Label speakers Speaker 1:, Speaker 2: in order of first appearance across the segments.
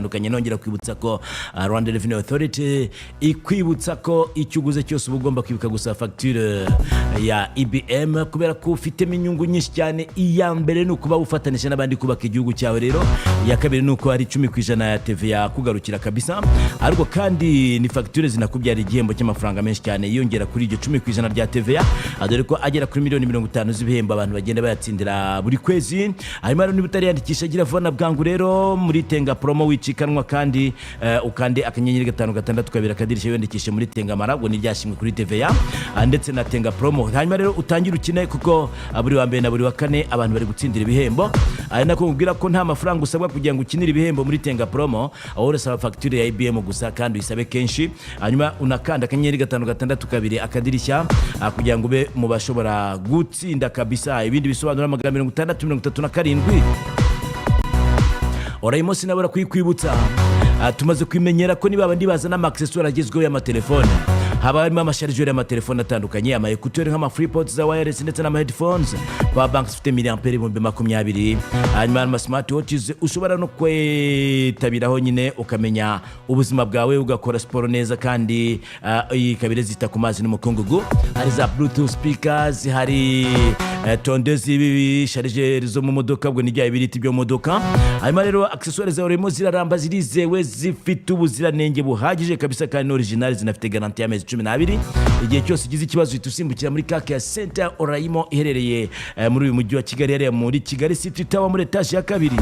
Speaker 1: atandukanye. Nongera kwibutsa ko Rwanda Revenue Authority ikwibutsa ko icyo uguze cyose uba ugomba kwibuka gusaba fagitire ya EBM, kubera ko ufitemo inyungu nyinshi cyane. Iya mbere ni ukuba ufatanije n'abandi kubaka igihugu cyawe. Rero iya kabiri ni uko hari 10% ya TVA kugarukira kabisa. Ariko kandi ni fagitire zinakubyara igihembo cy'amafaranga menshi cyane yiyongera kuri iryo 10% rya TVA, dore ko agera kuri miliyoni 50 z'ibihembo abantu bagenda bayatsindira buri kwezi. Hanyuma rero niba utariyandikisha, gira vuba na bwangu rero muri Tenga Promo wicikanwa, kandi ukande *562# wiyandikishe muri Tengamara, ubwo ni ryashimwe kuri TVA ndetse na Tenga Promo. Hanyuma rero utangire ukine, kuko buri wa mbere na buri wa kane abantu bari gutsindira ibihembo. Ari nako nkubwira ko nta mafaranga usabwa kugira ngo ukinire ibihembo muri Tenga Promo, aho urasaba fagitire ya EBM gusa, kandi uyisabe kenshi. Hanyuma unakanda *562# kugira ngo ube mu bashobora gutsinda kabisa. Ibindi bisobanuro, amagambo 6037. Oraimo sinabura kuyikwibutsa. Tumaze kwimenyera ko niba abandi bazana ama accessoires agezweho y'amatelefone, haba harimo ama chargeur y'amatelefone atandukanye, ama écouteurs nk'ama FreePods za wireless ndetse n'ama headphones, power banks zifite milliampere 20,000, hanyuma ama smart watches ushobora no kwetabiraho nyine ukamenya ubuzima bwawe, ugakora siporo neza, kandi iyi ikaba zita ku mazi n'umukungugu. Hari za bluetooth speakers, hari tondeuse, chargeur zo mu modoka, ubwo ni bya ibiriti byo mu modoka. Hanyuma rero accessoires zawe urimo ziraramba, zirizewe, zifite ubuziranenge buhagije kabisa, kandi original, zinafite garantie y'amezi 12. Igihe cyose ugize ikibazo, uhita usimbukira muri Car Care Center Oraimo iherereye muri uyu mujyi wa Kigali, hariya muri Kigali City Tower muri etaje ya kabiri.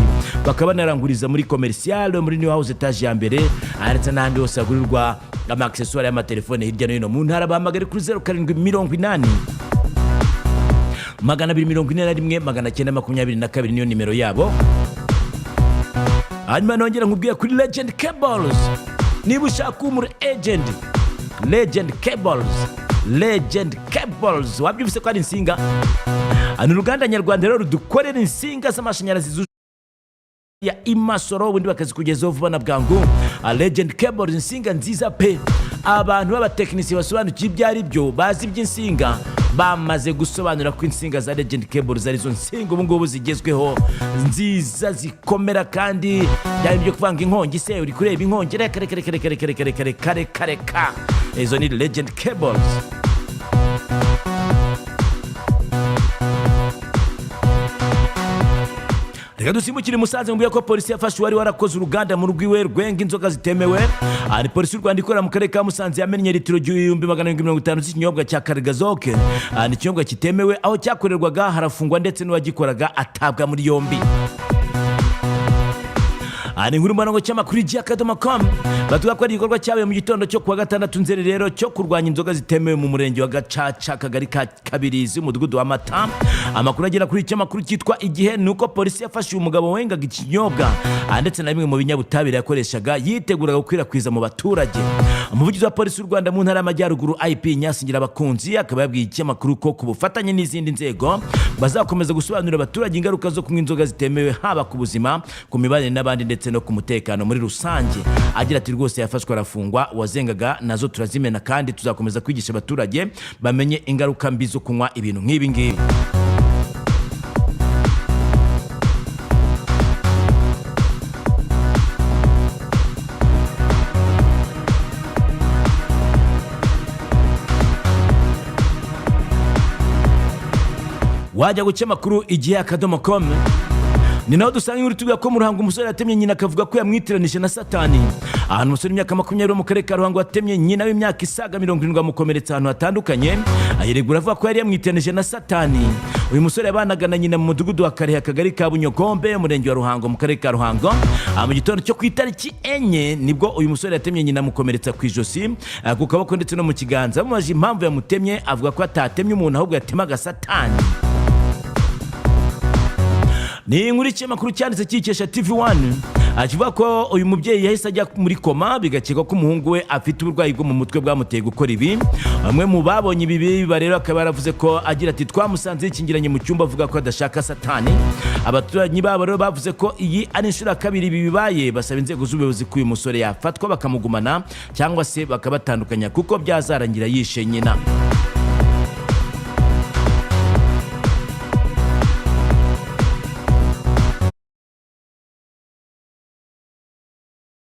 Speaker 1: Bakaba banaranguriza muri Commercial muri New House etaje ya mbere, ndetse n'ahandi hose hagurirwa ama accessoires y'amatelefone hirya no hino mu ntara. Bahamagare kuri 0780 241 922, niyo nimero yabo. Hanyuma nongera nkubwira kuri Legend Cables. Niba ushaka umuri agent, Legend Cables, Legend Cables, wabyumvise ko ari insinga. Ni uruganda nyarwanda rero rudukorera insinga z'amashanyarazi zujuje ya imasoro, ubundi bakazikugezaho vuba na bwangu. Legend Cables, insinga nziza pe. Abantu b'abatekinisiye basobanukiwe ibyo ari byo, bazi iby'insinga, bamaze gusobanura ko insinga za Legend Cables arizo nsinga ubu ngubu zigezweho, nziza, zikomera, kandi byari ibyo kuvanga inkongi se, uri kureba inkongi? Reka reka reka reka reka reka reka reka reka reka, izo ni Legend Cables. Reka dusimbukire i Musanze, mubwira ko polisi yafashe uwari warakoze uruganda mu rugo iwe rwenga inzoga zitemewe. Aha ni polisi y'u Rwanda ikorera mu karere ka Musanze yamennye litiro 1750 z'ikinyobwa cya Karigazoke. Aha ni ikinyobwa kitemewe, aho cyakorerwaga harafungwa, ndetse n'uwagikoraga atabwa muri yombi. Aha ni inkuru mbona cy'amakuru igihe.com, bavuga ko ari igikorwa cyabaye mu gitondo cyo kuwa gatandatu Nzeri rero cyo kurwanya inzoga zitemewe mu murenge wa Gacaca, akagari ka Kabirizi, umudugudu wa Mata. Amakuru agera kuri icyo makuru cyitwa Igihe ni uko polisi yafashe uyu mugabo wengaga ikinyobwa ndetse na bimwe mu binyabutabire yakoreshaga yiteguraga gukwirakwiza mu baturage. Umuvugizi wa polisi y'u Rwanda mu ntara y'Amajyaruguru, IP Nyasingira Abakunzi, akaba yabwiye ikinyamakuru ko ku bufatanye n'izindi nzego bazakomeza gusobanurira abaturage ingaruka zo kunywa inzoga zitemewe, haba ku buzima, ku mibanire n'abandi, ndetse no ku mutekano muri rusange. Agira ati: "Rwose yafashwe arafungwa, wazengaga nazo turazimena, kandi tuzakomeza kwigisha abaturage bamenye ingaruka mbi zo kunywa ibintu nk'ibi ngibi." Wajya guca amakuru igihe.com, ni naho dusanga inkuru itubwira ko mu Ruhango umusore yatemye nyina akavuga ko yamwitiranije na Satani. Ahantu umusore w'imyaka 20 wo mu karere ka Ruhango watemye nyina w'imyaka isaga 70, amukomeretsa ahantu hatandukanye, ayiregura avuga ko yari yamwitiranije na Satani. Uyu musore yabanaga na nyina mu mudugudu wa Karehe, akagari ka Bunyogombe, umurenge wa Ruhango, mu karere ka Ruhango. Mu gitondo cyo ku itariki 4 nibwo uyu musore yatemye nyina, amukomeretsa ku ijosi, ku kaboko ndetse no mu kiganza. Bamubaje impamvu yamutemye, avuga ko atatemye umuntu ahubwo yatemaga Satani. Ni inkuru ikinyamakuru cyanditse kikesha TV One, kivuga ko uyu mubyeyi yahise ajya muri koma, bigakekwa ko umuhungu we afite uburwayi bwo mu mutwe bwamuteye gukora ibi. Bamwe mu babonye ibi biba rero akaba yaravuze ko, agira ati: "Twamusanze yikingiranye mu cyumba avuga ko adashaka Satani." Abaturanyi babo rero bavuze ko iyi ari inshuro ya kabiri ibi bibaye, basaba inzego z'ubuyobozi ko uyu musore yafatwa bakamugumana cyangwa se bakabatandukanya, kuko byazarangira yishe nyina.